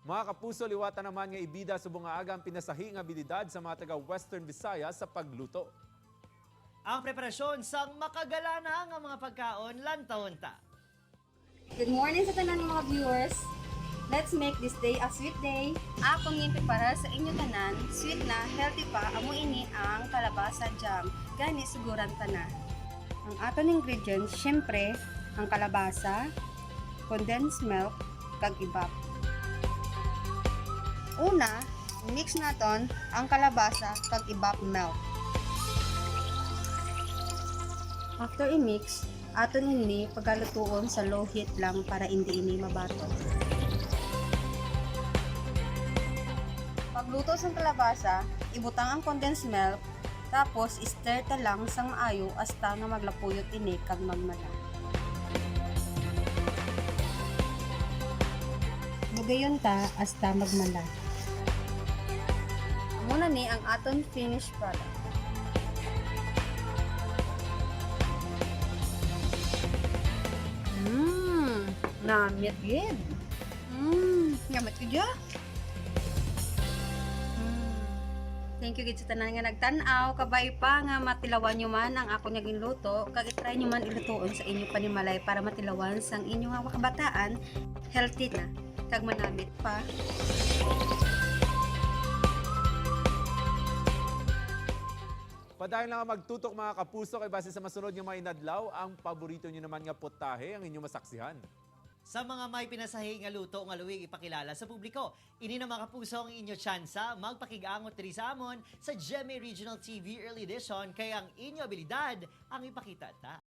Mga kapuso, liwata naman nga ibida subong nga aga ang pinasahi nga abilidad sa mga taga Western Visayas sa pagluto. Ang preparasyon sang makagalana nga mga pagkaon, lantawon ta. Good morning sa tanan mga viewers. Let's make this day a sweet day. Akong para sa inyo tanan, sweet na, healthy pa, amo ini ang kalabasa jam. Gani suguran ta na. Ang aton ingredients, syempre, ang kalabasa, condensed milk, kag ibap. Una, mix naton ang kalabasa kag ibap milk. After i-mix, aton ini pagalutuon sa low heat lang para hindi ini mabato. Pagluto sa kalabasa, ibutang ang condensed milk, tapos stir ta lang sang maayo hasta nga maglapuyot ini kag magmala. Bugayon ta hasta magmala. Amo na ni ang aton finished product. Namit gid. Namit gid ya. Thank you gid sa tanan nga nagtan-aw, kabay pa nga matilawan nyo man ang ako nga ginluto, kag i-try nyo man ilutoon sa inyo panimalay para matilawan sang inyo nga kabataan, healthy na kag manamit pa. Padayon lang ang magtutok, mga kapuso, kay base sa masunod nga mga inadlaw, ang paborito nyo naman nga putahe ang inyong masaksihan. Sa mga may pinasahi nga luto nga luwig ipakilala sa publiko, ini na, mga kapuso, ang inyo tsansa magpakigangot diri sa amon sa GMA Regional TV Early Edition kay ang inyo abilidad ang ipakita ta.